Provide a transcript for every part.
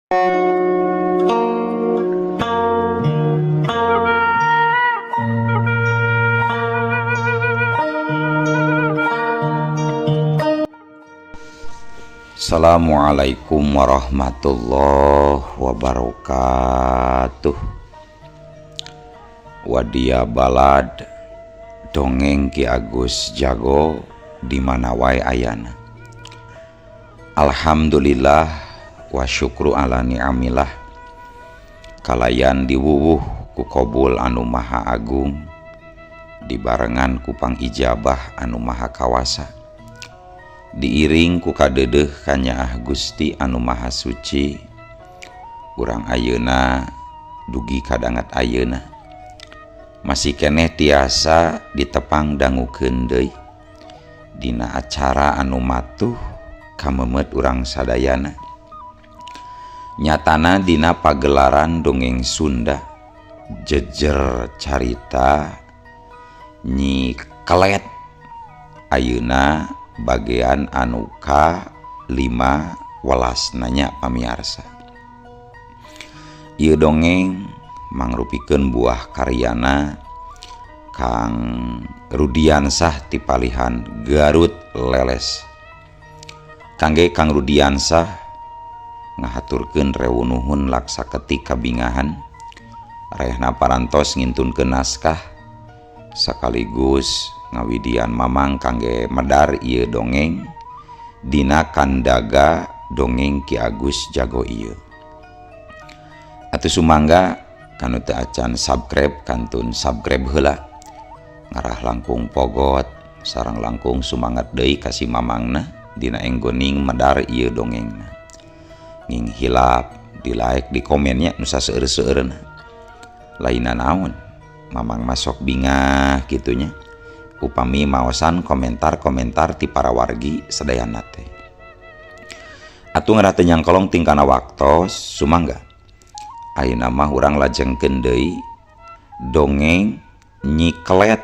Assalamualaikum warahmatullahi wabarakatuh. Wadia balad dongeng Ki Agus Jago di mana wae ayana. Alhamdulillah wa syukru ala ni'amillah. Kalayan diwuwuh ku kobul anu maha agung, dibarengan ku pangijabah anu maha kawasa, diiring ku kadedeh kanyaah Gusti anu maha suci. Urang ayeuna dugi kadangat ayeuna masih keneh tiasa ditepang dangukeun deui dina acara anu matuh kamemet urang sadayana. Nyatana dina pagelaran dongeng Sunda jejer carita Nyi Kelet ayeuna bagian anu ka 5 welas nanya pamiarsa. Ieu dongeng mangrupikeun buah karyana Kang Rudiansah ti palihan Garut Leles. Kangge Kang Rudiansah ngahaturkeun rewunuhun laksa ketik kabingahan rehna parantos ngintunkeun naskah sekaligus ngawidian mamang kangge medar ieu dongeng dina kandaga dongeng Ki Agus Jago ieu. Atuh sumangga kanu teu acan subscribe kantun subscribe heula, ngarah langkung pogot sareng langkung sumangat deui ka si mamangna dina enggoning medar ieu dongengna. Nging hilap di like di komennya nu saseueur-seueurna. Lainna naon mamang masok bingah kitunya upami maosan komentar-komentar ti para wargi sadayana teh. Atuh ngarah teu nyangkolong tingkana waktos sumangga ayeuna mah urang lajengkeun deui dongeng Nyi Kelet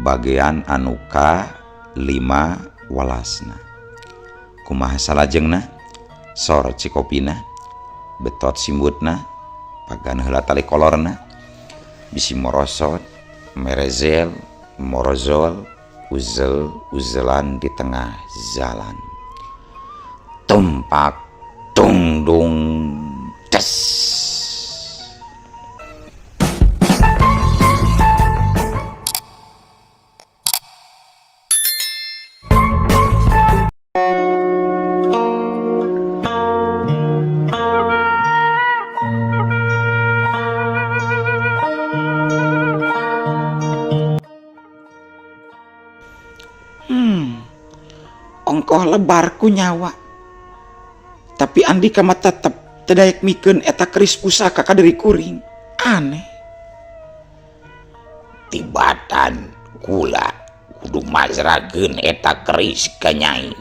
bagian anu ka 5 welasna. Kumaha salajengna? Sor cikopina, betot simbutna, pagan heula tali kolorna, bisi morosot, merezel, morozol, uzel uzelan di tengah jalan. Tumpak tungdung des. Ongkoh lebar ku nyawa. Tapi Andika mah tetep teu daek mikeun eta keris pusaka ka diri kuring. Aneh. Tibatan kula kudu mazrakeun eta keris ka nyai.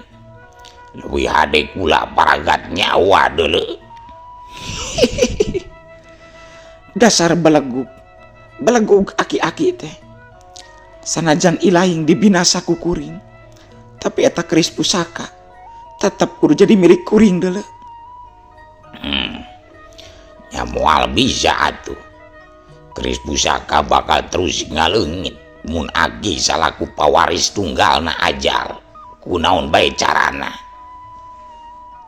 Leuwih hade kula paragat nyawa deuleu. Dasar belegug. Belegug aki-aki teh. Sanajan ilaing dibinasa ku kuring, tapi eta keris pusaka tetep kudu jadi milik kuring deuleu. Nya moal bisa atuh. Keris pusaka bakal terus ngaleungit mun aki salaku pawaris tunggalna ajal. Kunaon bae carana?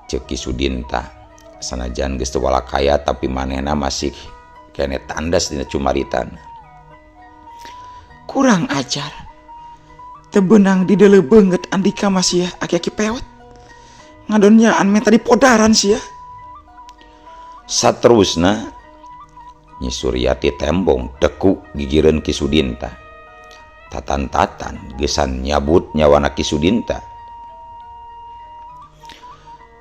Ceuk Ki Sudinta, sanajan geus teu walakaya tapi manehna masih kene tandas dina cumaritan. Kurang ajar. Teu beunang dideuleu beungeut Andika masih ya aki-aki peot. Ngadonyaan menta dipodaran sia. Saterusna Nyi Suryati tembong deku gigireun Ki Sudinta. Tatan-tatan geusan nyabut nyawana Ki Sudinta.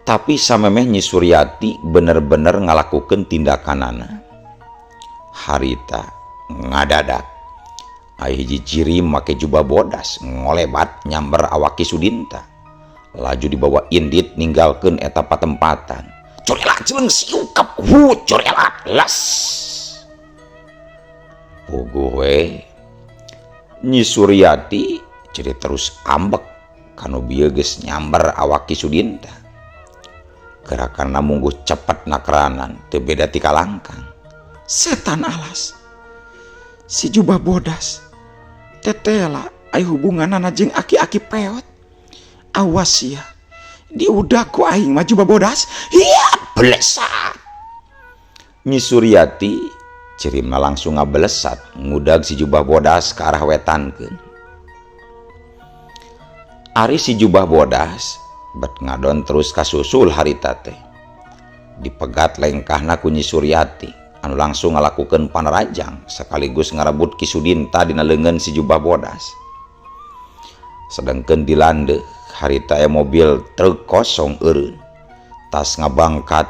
Tapi samemeh Nyi Suryati bener-bener ngalakukeun tindakanana. Harita ngadadak aya hiji jirim make jubah bodas ngolebat nyamber awak Ki Sudinta. Laju dibawa indit ninggalkeun eta patempatan. Corelat jeleng siukep hu corelat las. Puguh we Nyi Suryati jadi terus ambek kanu bieu geus nyamber awak Ki Sudinta. Gerakanna mungguh cepet nakranan teu beda ti kalangkang. Setan alas. Si jubah bodas. Tetela ai hubunganana jeung aki-aki peot. Awas sia. Diudak ku aing mah jubah bodas. Hiya belesat. Nyi Suryati cirimna langsung ngabelesat ngudag si jubah bodas ke arah wetankeun. Ari si jubah bodas bet ngadon terus kasusul harita teh. Dipegat lengkahna ku Nyi Suryati anu langsung ngalakukeun panarajang sekaligus ngarebut Ki Sudinta dina leungeun si jubah bodas. Sedengkeun di landeuh harita aya mobil truk kosong eureun. Tas ngabangkat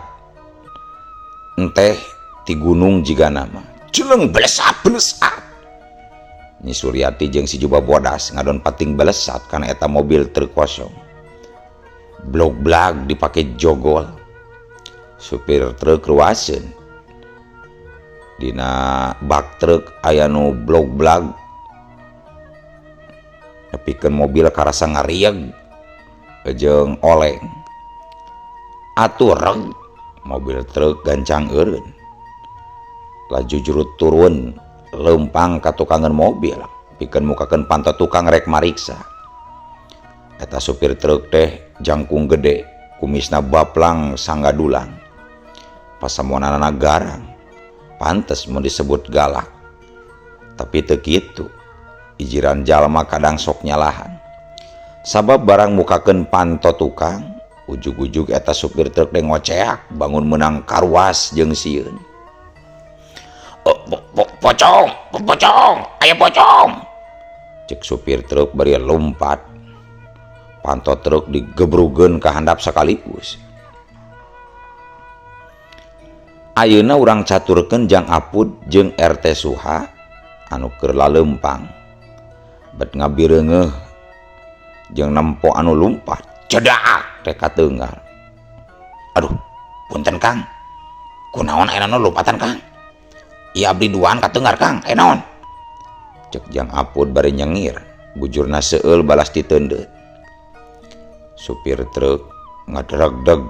enteh ti gunung jigana mah. Jeleng belesat belesat. Nyi Suryati jeung si jubah bodas ngadon pating belesat kana eta mobil truk kosong. Blog-blag dipake jogol. Supir truk ruaseun. Dina bak truk aya nu blog-blag nepikeun mobil karasa ngarieg jeung oleng. Atuh reg mobil truk gancang eureun. Laju jurut turun leumpang ka tukangeun mobil pikeun mukakeun panto tukang rek mariksa. Eta supir truk teh jangkung gede, kumisna baplang sanggadulang. Pasamonanana garang. Pantes mun disebut galak. Tapi teu kitu. Ijiran jalma kadang sok nyalahan. Sabab barang mukakeun panto tukang, ujug-ujug eta supir truk teh ngoceak bangun meunang karuas jeung sieun. Oh, pocong, pocong, aya pocong. Cek supir truk bari lompat. Panto truk digebrugeun ka handap sekaligus. Ayeuna urang caturkeun Jang Apud jeung RT Suha anu keur laleumpang. Bet ngabireungeuh jeung nempo anu lumpat, cedak teh kateunggar. Aduh, punten Kang. Kunaon aya nu lumpatan Kang? Ieu abdi duaan kateunggar Kang, aya naon? Cek Jang Apud bari nyengir, bujurna seueul balas diteundeut. Supir truk ngaderegdeg.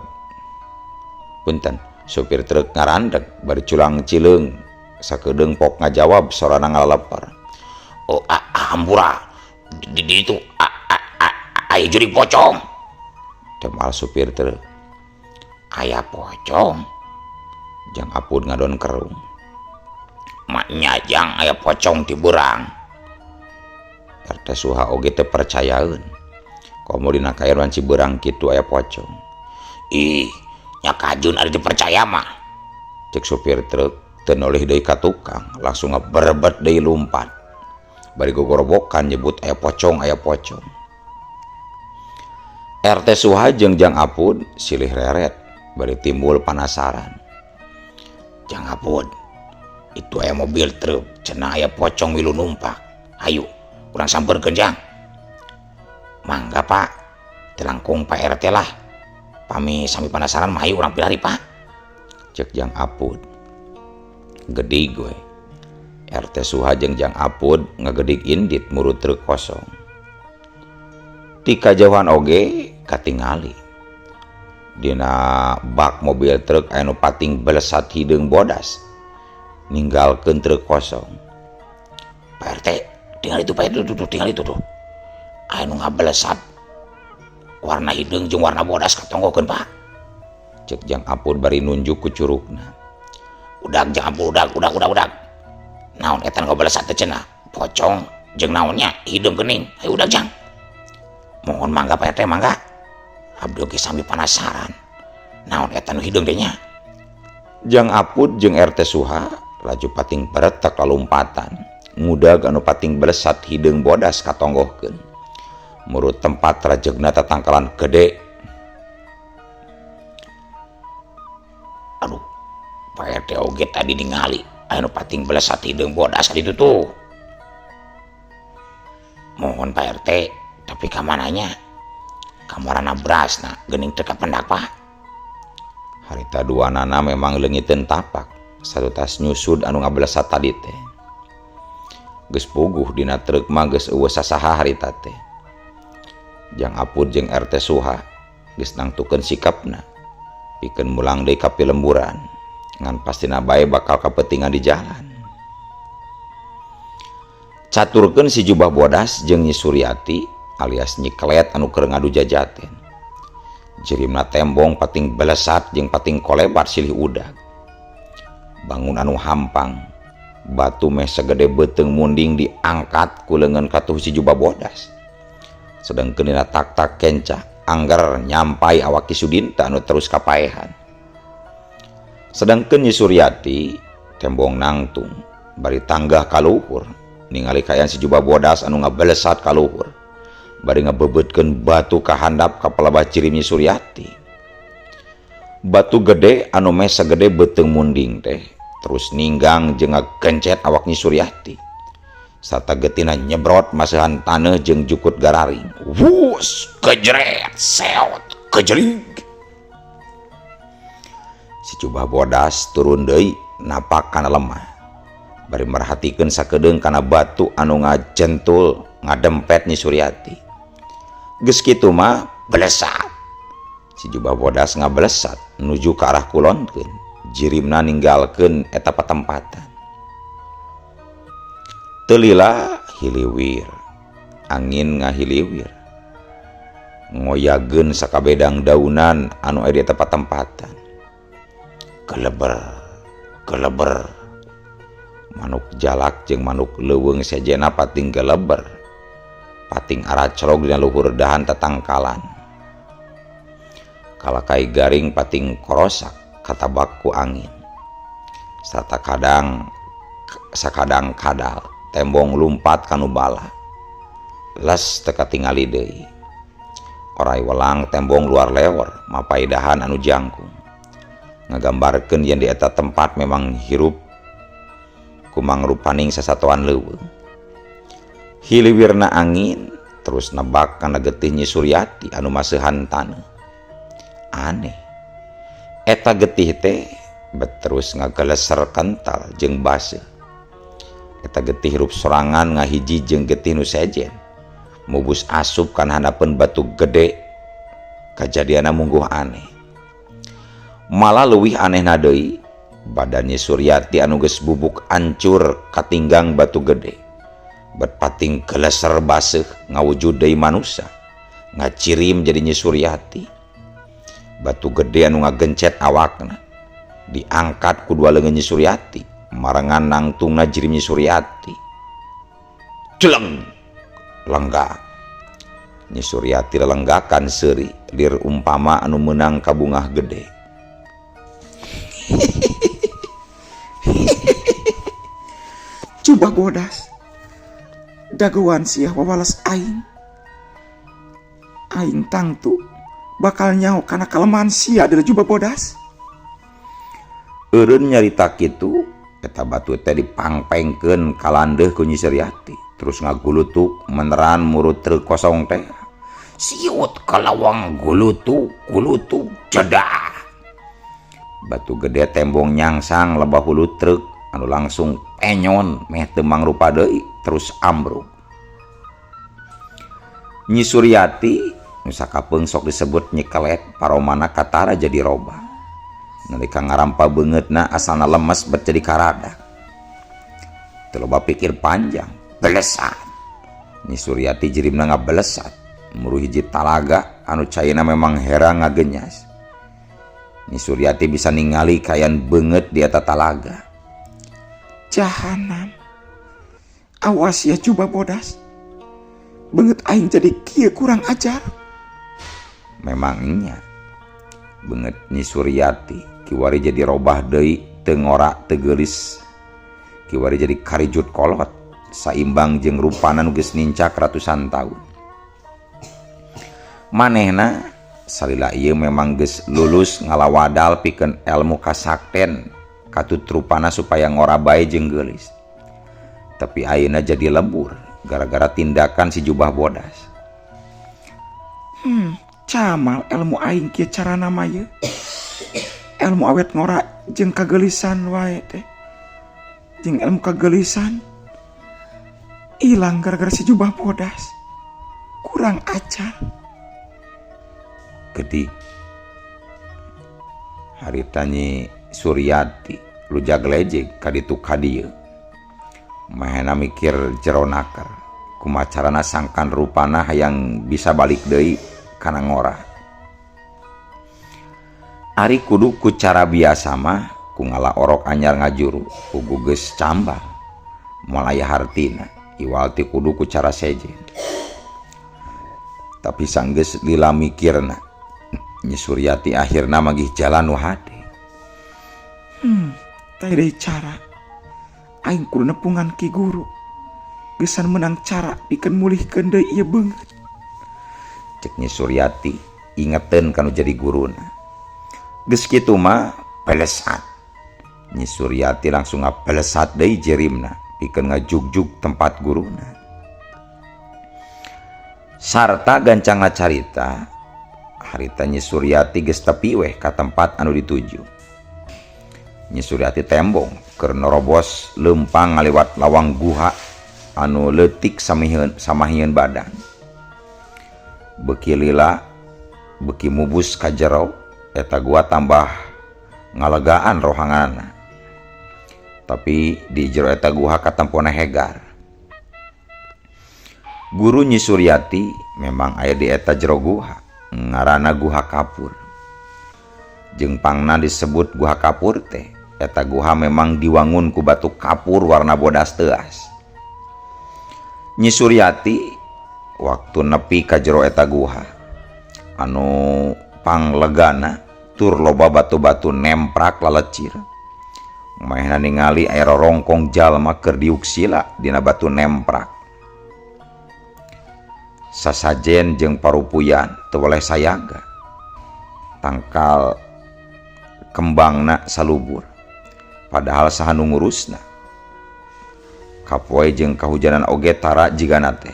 Punten, supir truk ngarandeg bari culang cileung sakedeung pok ngajawab sorana ngalalepar. Oh, hampura. Di itu aya jurig pocong. Temal supir truk. Aya pocong. Jang Apud ngadon kerung. Maknya jang aya pocong ti beurang. RT Suha oge teu percayaeun. Komo dina kaeran Ciberang kitu aya pocong. Ih, nya kajun ari dipercaya mah. Cek supir truk teu noleh deui ka tukang, langsung ngaberebet deui lumpat. Bari gogorobokan nyebut aya pocong, aya pocong. RT Suha jeung Jang Apud silih reret bari timbul panasaran. Jang Apud, itu aya mobil truk, cenah aya pocong milu numpak. Hayu, urang sampeurkeun Jang. Mangga Pak, telangkung Pak RT lah. Pami sami penasaran mah hayu urang pilari Pak. Cek Jang Apud. Gedig we. RT Suha jeung Jang Apud ngagedig indit murut truk kosong. Ti kajauhan oge katingali. Dina bak mobil truk aya nu pating belesat hideung bodas. Ninggalkeun truk kosong. Pak RT, tinggal itu Pak, itu tuh, tinggal itu tuh. Aya nu ngabelesat warna hideung jeung warna bodas katonggokeun Pak. Cek Jang Apud bari nunjuk ku curugna. Udag Jang Apud, udag, udag, udag, udag. Naon eta ngabelesat teh cenah? Pocong jeung naonnya hideung geuning. Hayu udag Jang. Mohon mangga Pak RT mangga. Abdi oge sami penasaran. Naon eta nu hideung teh nya? Jang Apud jeung RT Suha laju pating beretek lalumpatan. Ngudag anu pating belesat hideung bodas katonggohkeun. Murut tempat rajegna tatangkalan gede. Aduh, Pak RT oge tadi ningali anu pating belesat hideung bodas ditu tuh. Mohon Pak RT, tapi kamananya? Kamarana berasna geuning teu kapendak Pak. Harita duanana memang leungiteun tapak, satutas nyusud anu ngabelesat tadi teh. Geus puguh dina truk mah geus eueuh sasaha harita teh. Jang Apud jeung RT Suha geus nangtukeun sikapna. Pikeun mulang deui ka pilemburan ngan pastina bae bakal kapetingan di jalan. Caturkeun si Jubah Bodas jeung Nyi Suryati alias Nyi Kelet anu keur ngadu jajaten. Jirimna tembong pating belesat jeung pating kolebat silih udag. Bangun anu hampang, batu meh sagede beuteung munding diangkat ku leungeun katuh si Jubah Bodas. Sedengkeun dina tak-tak kenca angger nyampai awak Ki Sudinta anu terus kapaehan. Sedangkeun Nyi Suryati tembong nangtung bari tanggah ka luhur ningali kaayaan si Jubah Bodas anu ngabelesat ka luhur bari ngabebeutkeun batu ka handap ka palebah jirim Nyi Suryati. Batu gede anu meh sagede beuteung munding teh terus ninggang jeung ngagencet awak Nyi Suryati. Sarta getina nyebrot masehan taneuh jeung jukut gararing. Wus, kejret, seot, kejrig. Si Jubah Bodas turun deui napak kana lemah. Bari merhatikeun sakedeung kana batu anu ngajentul ngadempet Nyi Suryati. Geus kitu mah belesat. Si Jubah Bodas ngabelesat nuju ka arah kulonkeun. Jirimna ninggalkeun eta patempatan. Teu lila hiliwir, angin ngahiliwir. Ngoyageun sakabedang daunan anu aya di eta patempatan. Keleber, keleber. Manuk jalak jeung manuk leuweung sejena pating geleber. Pating aracrog dina luhur dahan tatangkalan. Kalakai garing pating korosak katabak ku angin. Sarta kadang sakadang kadal tembong lumpat kanu bala. Les teu katingali deui. Orai welang tembong luar leor mapai dahan anu jangkung. Ngagambarkeun yen di eta tempat memang hirup kumangrupaning sasatoan leuweung. Hiliwirna angin terus nebak kana getih Nyi Suryati anu maseuhan taneuh. Aneh. Eta getih teh bet terus ngageleser kental jeung baseuh. Eta getih hirup sorangan ngahiji jeung getih nu sejen. Mubus asup kana handapeun batu gede. Kajadianna mungguh aneh. Malah leuwih anehna deui, badan Nyi Suryati anu geus bubuk ancur katinggang batu gede. Bet pating geleser baseuh ngawujud deui manusa. Ngacirim jadi Nyi Suryati. Batu gede anu ngagencet awakna diangkat ku dua leungeun Nyi Suryati, marengan nangtungna jirim Nyi Suryati. Jeleng lenggak. Nyi Suryati lelenggakan seuri lir umpama anu meunang kabungah gede. Jubah Bodas, dagoan sia wawalas aing. Aing tangtu bakal nyaho kana kalemahan sia dari Jubah Bodas. Eureun nyarita kitu, eta batu teh dipangpengkeun kalandeuh ku Nyi Suryati, terus ngagulutuk meneran murut truk kosong teh. Siut kalawang gulutuk gulutuk jedah. Batu gede tembong nyangsang lebah hulu truk anu langsung penyon meh teu mangrupa deui terus ambruk. Nyi Suryati nu sakapeung sok disebut Nyi Kelet paromana katara jadi robah. Nalika ngarampa beungeutna asalna lemes bet jadi karadak. Teu loba pikir panjang, belesat. Nyi Suryati jirimna ngabelesat muru hiji talaga anu caina memang herang ngagenyas. Nyi Suryati bisa ningali kayan beungeut di eta talaga. Jahanam. Awas ya Jubah Bodas. Beungeut aing jadi kieu kurang ajar. Memangnya beungeut Nyi Suryati kiwari jadi robah deui teu ngora teu geulis. Kiwari jadi karijut kolot saimbang jeung rupana nu geus nincak ratusan taun. Manehna salila ieu memang geus lulus ngalawadal pikeun elmu kasakten katutrupana supaya ngora bae jeung geulis. Tapi ayeuna jadi lebur gara-gara tindakan si Jubah Bodas. Camal elmu aing kieu carana mah ieu. Elmu awet ngora jeung kageulisan wae teh. Jeung ilmu kageulisan ilang gara-gara si Jubah Bodas. Kurang ajar. Gedik. Harita Nyi Suryati lujag lejeg ka ditu ka dieu. Mahena mikir jero naker kumaha carana sangkan rupana hayang bisa balik deui kana ngora. Ari kudu ku cara biasa mah ku ngala orok anyar ngajuru puguh geus cambal moal aya hartina iwal ti kudu ku cara sejen. Tapi sanggeus lila mikirna Nyi Suryati akhirna manggih jalan nu hade. Teh deui cara aing kudu nepungan Ki Guru geusan menang cara pikeun mulihkeun deui ieu beungeut. Cek Nyi Suryati ingeteun ka nu jadi guruna. Geus kitu mah pelesat. Nyi Suryati langsung ngapelesat deui jirimna pikeun ngajugjug tempat guruna. Sarta gancangna carita harita Nyi Suryati geus tepi weh ka tempat anu dituju. Nyi Suryati tembong keur nerobos leumpang ngaliwat lawang guha anu leutik samahieun badan. Beuki lila beuki mubus ka jero eta gua tambah ngalegaan rohanganna. Tapi di jero eta guha katempona hegar. Guru Nyi Suryati memang aya di eta jero guha, ngaranna Guha Kapur. Jeung pangna disebut Guha Kapur teh, eta guha memang diwangun ku batu kapur warna bodas teuas. Nyi Suryati waktu nepi ka jero eta guha anu panglegana tur loba batu-batu nemprak lalecir. Maehna ningali aya rorongkong jalma keur diuk sila dina batu nemprak. Sasajen jeung parupuyan teu weleh sayaga. Tangkal kembangna salubur. Padahal saha nu ngurusna. Kapoe jeung kahujanan oge tara jigana teh.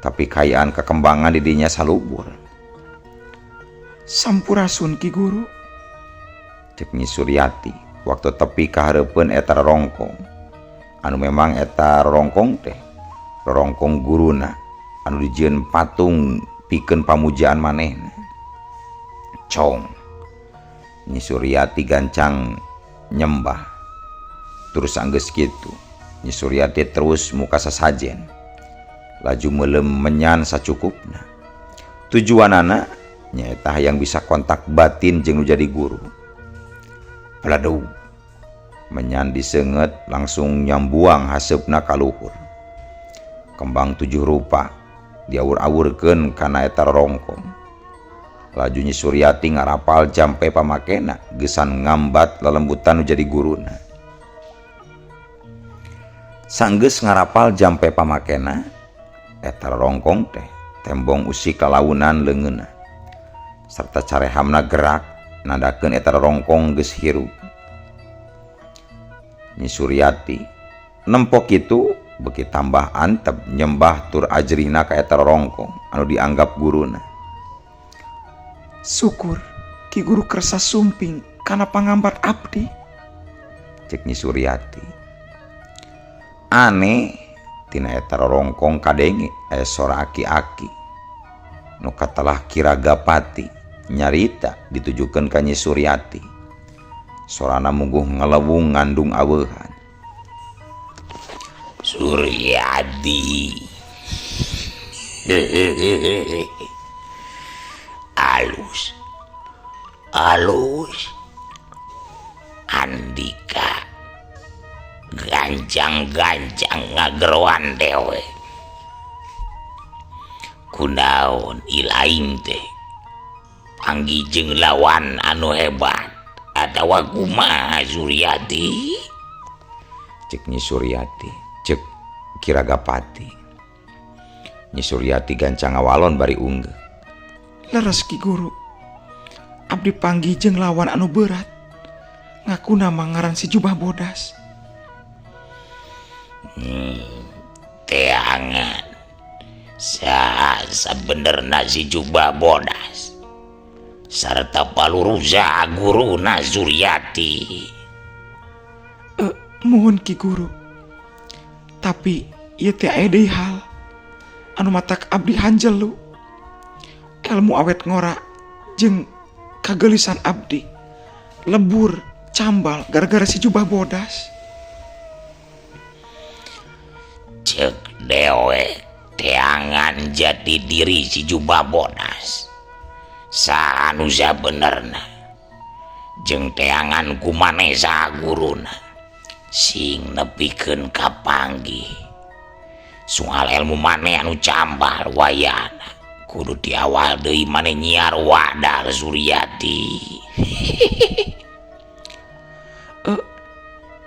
Tapi kaayaan kakembangan di dinya salubur. Sampurasun Ki Guru. Cek Nyi Suryati waktu tepi ka hareupeun eta rorongkong. Anu memang eta rorongkong teh rorongkong guruna anu dijieun patung pikeun pamujaan manehna. Cong. Nyi Suryati gancang nyembah. Terus anggeus kitu Nyi Suryati terus muka sasajen. Laju meuleum menyan sacukupna. Tujuanana nyaeta hayang bisa kontak batin jeung nu jadi guru. Peladug menyan diseungeut langsung nyambuang haseupna ka luhur. Kembang 7 rupa diawur-awurkeun kana eta rorongkong. Laju Nyi Suryati ngarapal jampe pamakena geusan ngambat lelembutan nu jadi guruna. Sanggeus ngarapal jampe pamakena eta rorongkong teh tembong usik lalaunan leungeunna serta carehamna gerak nandakeun eta rorongkong geus hirup. Nyi Suryati nempok kitu beuki tambah antep nyembah tur ajrihna ka eta rorongkong anu dianggap guruna. Syukur Ki Guru kersa sumping kana pangambat abdi. Cek Nyi Suryati. Aneh tina eta rorongkong kadenge aya sora aki-aki nu katelah Ki Ragapati nyarita ditujukeun ka Nyi Suryati. Sorana mungguh ngelewung ngandung aweuhan. Suryati. Alus. Alus. Andika ganjang-ganjang ngageroan dewe. Kunaon ilaing teh panggih jeung lawan anu hebat atawa kumaha Suryati? Cek Nyi Suryati, cek Ki Ragapati. Nyi Suryati gancang ngawalon bari unggeuh. Leres Ki Guru, abdi panggih jeung lawan anu berat. Ngakuna mangaran si jubah bodas. Teangan. Saha sabenerna si jubah bodas sarta paluruza guruna Suryati. Mohon Ki Guru, tapi ieu teh aya deui hal anu matak abdi hanjelu. Ilmu awet ngora jeung kageulisan abdi Lebur cambal gara-gara si jubah bodas. Cek dewek teangan jati diri si jubah bodas. Saha nu sabenerna jeung teangan ku maneh saha guruna sing nepikeun ka panggih. Soal ilmu maneh anu cambal wayana kudu di awal deui maneh nyiar wadal Suryati.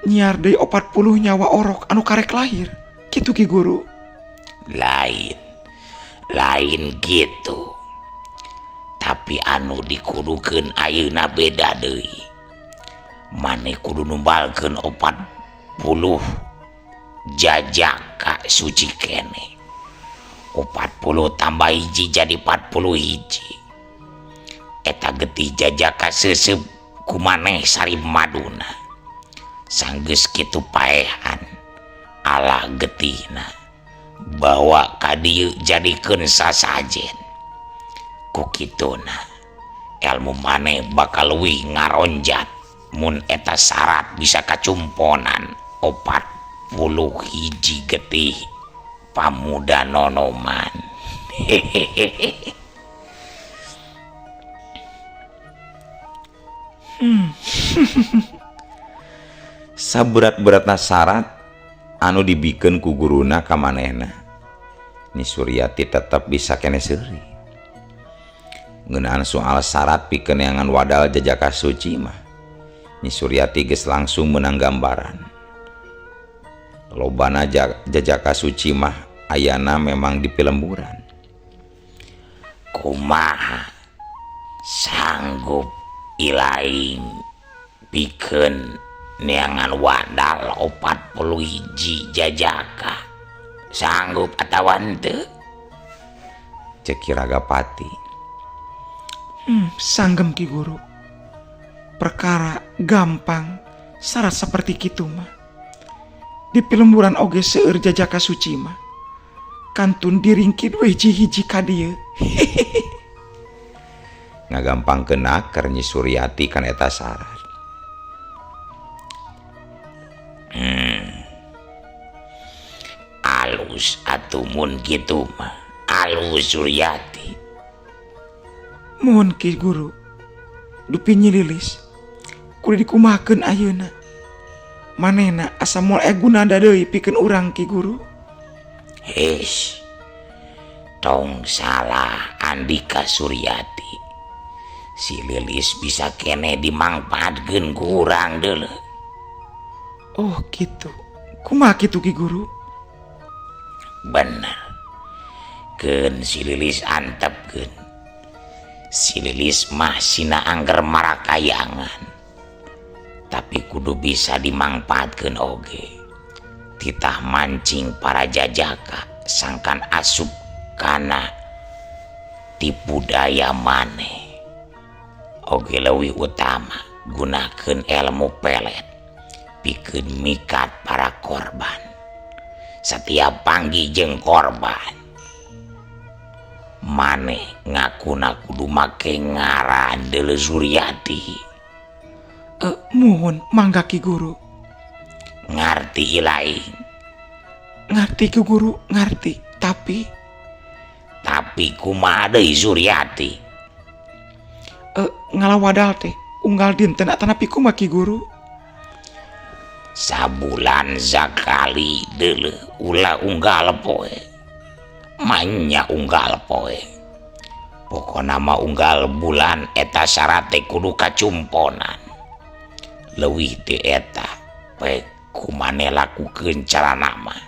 Nyiar deui 40 nyawa orok anu karek lahir kitu Ki Guru. Lain lain gitu. Tapi anu dikudukeun ayeuna beda deui. Maneh kudu numbalkeun 40 jajaka suci keneh. 40 tambah hiji jadi 40 hiji. Eta getih jajaka seuseup ku maneh sari maduna. Sanggeus kitu paehan ala getihna bawa ka dieu jadikeun sasajen. Ku kituna ilmu maneh bakal leuwih ngaronjat mun eta syarat bisa kacumponan 40 hiji getih pamuda nonoman. Hehehe. Saberat-beratna syarat anu dibikeun ku guruna ka manehna, Nyi Suryati tetep bisa kene seuri. Ngeunaan soal syarat pikeun neangan wadal jajaka suci mah, Nyi Suryati geus langsung meunang gambaran. Lobana jajaka suci mah ayana memang di pilemburan. Kumaha sanggup ilaing pikeun neangan wadal 40 hiji jajaka? Sanggup atawa henteu? Cek Ki Ragapati. Sanggem Ki Guru. Perkara gampang syarat seperti kitu mah. Di pilemburan oge seueur jajaka suci mah. Kantun diringkit we hiji-hiji ka dieu. Ngagampangkeun naker Nyi Suryati kana eta syarat. Alus atuh mun kitu mah. Alus Suryati. Mohon Ki Guru, dupi Nyi Lilis kudu dikumahakeun ayeuna. Manehna asa moal aya guna deui pikeun urang Ki Guru. Hesh, tong salah Andika Suryati. Si Lilis bisa kene dimangpaatkeun ku urang deuleu. Oh kitu. Kumaha kitu Ki Guru? Bener. Keun si Lilis antepkeun. Si Lilis mah sina angger marakayangan. Tapi kudu bisa dimangpaatkeun oge. Titah mancing para jajaka sangkan asup kana tipu daya maneh. Oge leuwih utama gunakeun ilmu pelet pikeun mikat para korban. Setiap panggih jeung korban maneh ngakuna kudu make ngaran deuleu Suryati. Muhun mangga Ki Guru. Ngarti ilaing. Ngarti Ki Guru, ngarti. Tapi kumaha deui Suryati? Ngalawadal teh unggal dinten atanapi kumaha Ki Guru? Sabulan sakali deuleu ulah unggal poe. Manya unggal poe. Pokona mah unggal bulan eta syarat teh kudu kacumponan. Leuwih ti eta pek kumane lakukeun carana mah.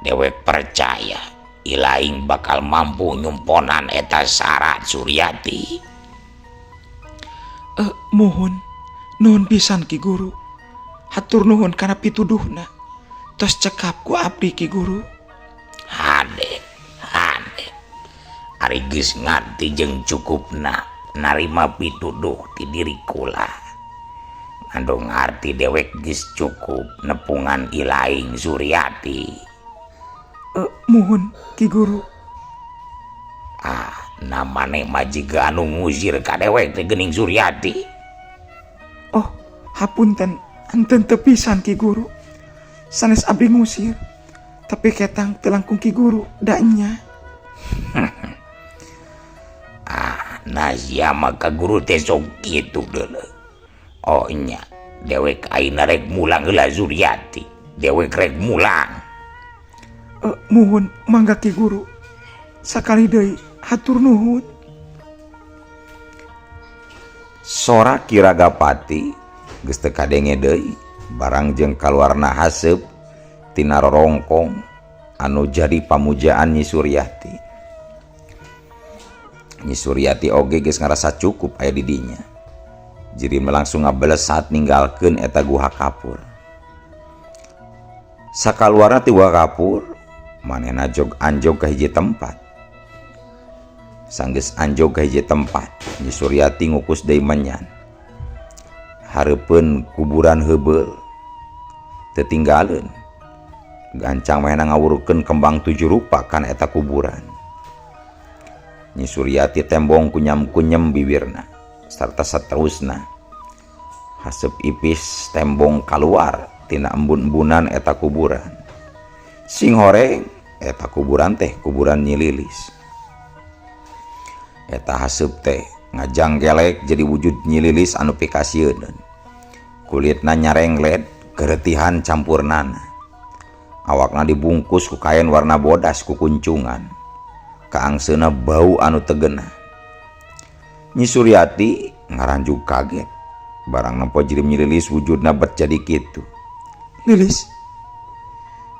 Dewek percaya ilaing bakal mampu nyumponan eta syarat Suryati. Muhun nuhun pisan Ki Guru. Hatur nuhun kana pituduhna. Tos cekap ku abdi Ki Guru. Hade, hade. Ari geus ngarti jeung cukupna narima pituduh ti diri kula. Ngandung ngarti dewek geus cukup nepungan ilaing Suryati. Muhun Ki Guru. Ah, namane mah jiga anu ngusir ka dewek teh geuning Suryati. Hapunten enten teu pisan Ki Guru. Sanes abdi ngusir, tapi ketang teu langkung Ki Guru da nya. Ah, nah sia mah ka guru teh sok kitu deuleu. Oh nya, dewek ayeuna rek mulang heula Suryati. Dewek rek mulang. Muhun mangga Ki Guru. Sakali deui hatur nuhun. Sora Ki Ragapati geus teu kadenge deui barang jeung kaluarna haseup tina rorongkong anu jadi pamujaan Nyi Suryati. Nyi Suryati oge geus ngarasa cukup aya di dinya. Jirim langsung ngabelesat ninggalkeun eta guha kapur. Sakaluarna ti guha kapur, manehna jog anjog ka hiji tempat. Sanggeus anjog ka hiji tempat, Nyi Suryati ngukus deui menyan. Hareupeun kuburan heubeul teu tinggaleun. Gancang manehna ngawurukeun kembang tujuh rupa kana eta kuburan. Nyi Suryati tembong kunyam-kunyem bibirna sarta saterusna. Haseup ipis tembong kaluar tina embun-embunan eta kuburan. Sing horeng eta kuburan teh kuburan Nyi Lilis. Eta haseup teh ngajanggelek jadi wujud Nyi Lilis anu pikasieun. Kulitna nyarenglet, keretihan campurnana. Awakna dibungkus ku kain warna bodas ku kuncungan. Kaangseuna bau anu tegena. Nyi Suryati ngaranjug kaget. Barang nempo jirim Nyi Lilis wujudna bet jadi kitu. Lilis,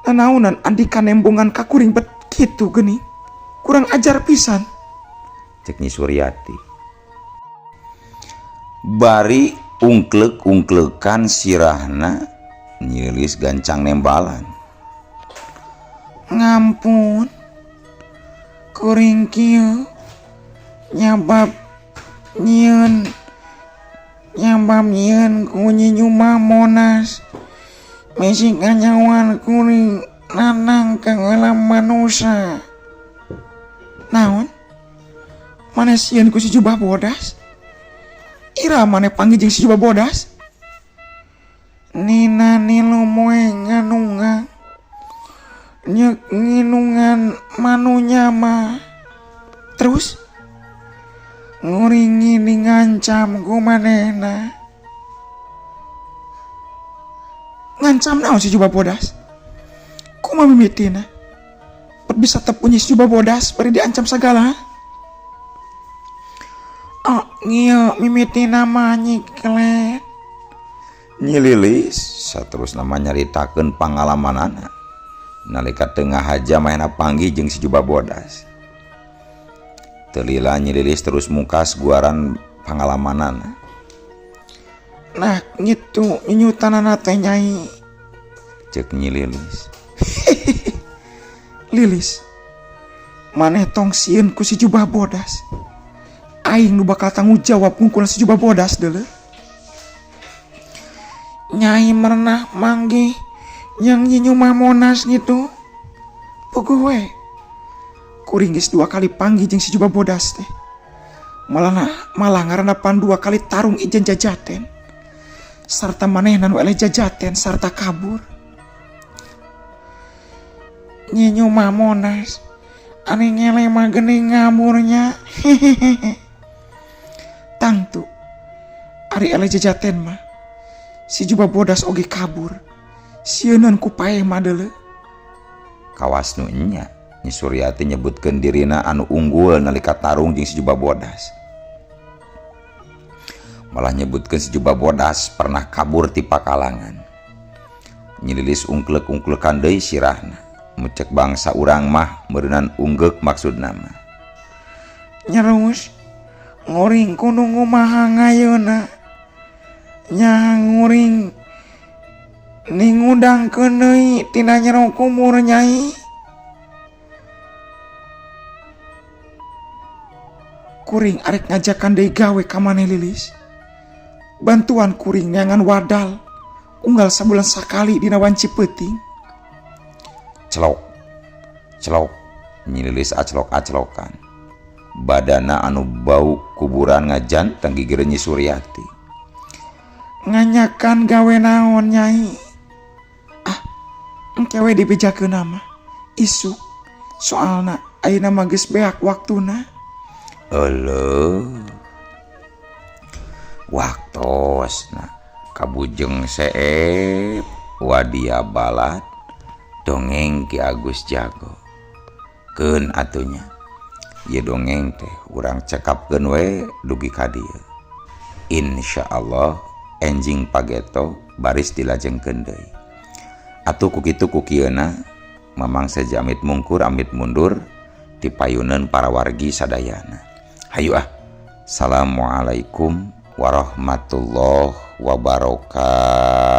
nanaonan andika nembongan ka kuring bet kitu geuning. Kurang ajar pisan. Cek Nyi Suryati. Bari ungklek-ungklekan sirahna, Nyi Lilis gancang nembalan. Ngampun, kuring kieu nyabab nyieun, nyabab nyieun ku Nyi Jubah Bodas. Bisi kanyawan kuring nanang ka alam manusia. Naon? Maneh sieun ku si Jubah Bodas? Ira maneh panggih jeung si Jubah Bodas? Nina nilu moe nganungang nyek nginungan manunya mah. Terus nguringi ngancam ku manehna. Ngancam naon si Jubah Bodas? Kumaha mimitina? Bet bisa tepunyi si Jubah Bodas bari diancam sagala? Oh, ngieu mimitina mah Nyi Kelet. Nyi Lilis saterusna mah nyaritakeun pangalamanana nalika teu ngahaja manehna panggih jeung si Jubah Bodas. Teu lila Nyi Lilis terus mungkas guaran pangalamanana. Nah, ngitu nyutanana teh Nyai. Cek Nyi Lilis. Lilis, maneh tong sieun ku si Jubah Bodas. Aing nu bakal tanggung jawab ngungkul si Jubah Bodas deuleu. Nyai merenah manggih yang Nyi Jubah Bodas gitu. Puguh we. Kuring geus 2 kali panggih jeung si Jubah Bodas teh. Malah ngarandapan 2 kali tarung ijen jajaten. Sarta manehna nu eleh jajaten sarta kabur. Nyi Jubah Bodas ane ngeleh mah geuning ngaburnya. Hehehe. Tangtu ari eleh jajaten mah si Jubah Bodas oge kabur. Sieuneun ku paeh mah deuleu. Kawas nu nya Nyi Suryati nyebutkeun dirina anu unggul nalika tarung jeung si Jubah Bodas. Malah nyebutkeun si Jubah Bodas pernah kabur ti pakalangan. Nyi Lilis ungklek-ungklekan deui sirahna. Mucek bangsa urang mah meureunan unggeuk maksudna mah. Nyerus nguring kudu ngumaha ngayeuna. Nya nguring ningudangkeun deui tina jero kumur Nyai. Kuring arek ngajakan deui gawe ka maneh Lilis. Bantuan kuring neangan wadal unggal sabulan sakali dina wanci peuting. Celok celok Nyi Lilis aclok-aclokan. Badana anu bau kuburan ngajanteng gigir Nyi Suryati. Nganyakan gawe naon, Nyai? Ah, engke we dibejakeun mah isuk, soalna ayeuna mah geus beak waktuna. Euleuh, waktosna kabujeng seep wadia balad dongeng Ki Agus Jago. Keun atuh nya, ieu dongeng teh urang cekapkeun we dugi ka dieu. Insya Allah enjing pageto baris dilajengkeun deui. Atuh ku kitu ku kieuna, Mamang Seja amit mungkur amit mundur ti payuneun para wargi sadayana. Hayu ah. Assalamualaikum warahmatullahi wabarakatuh.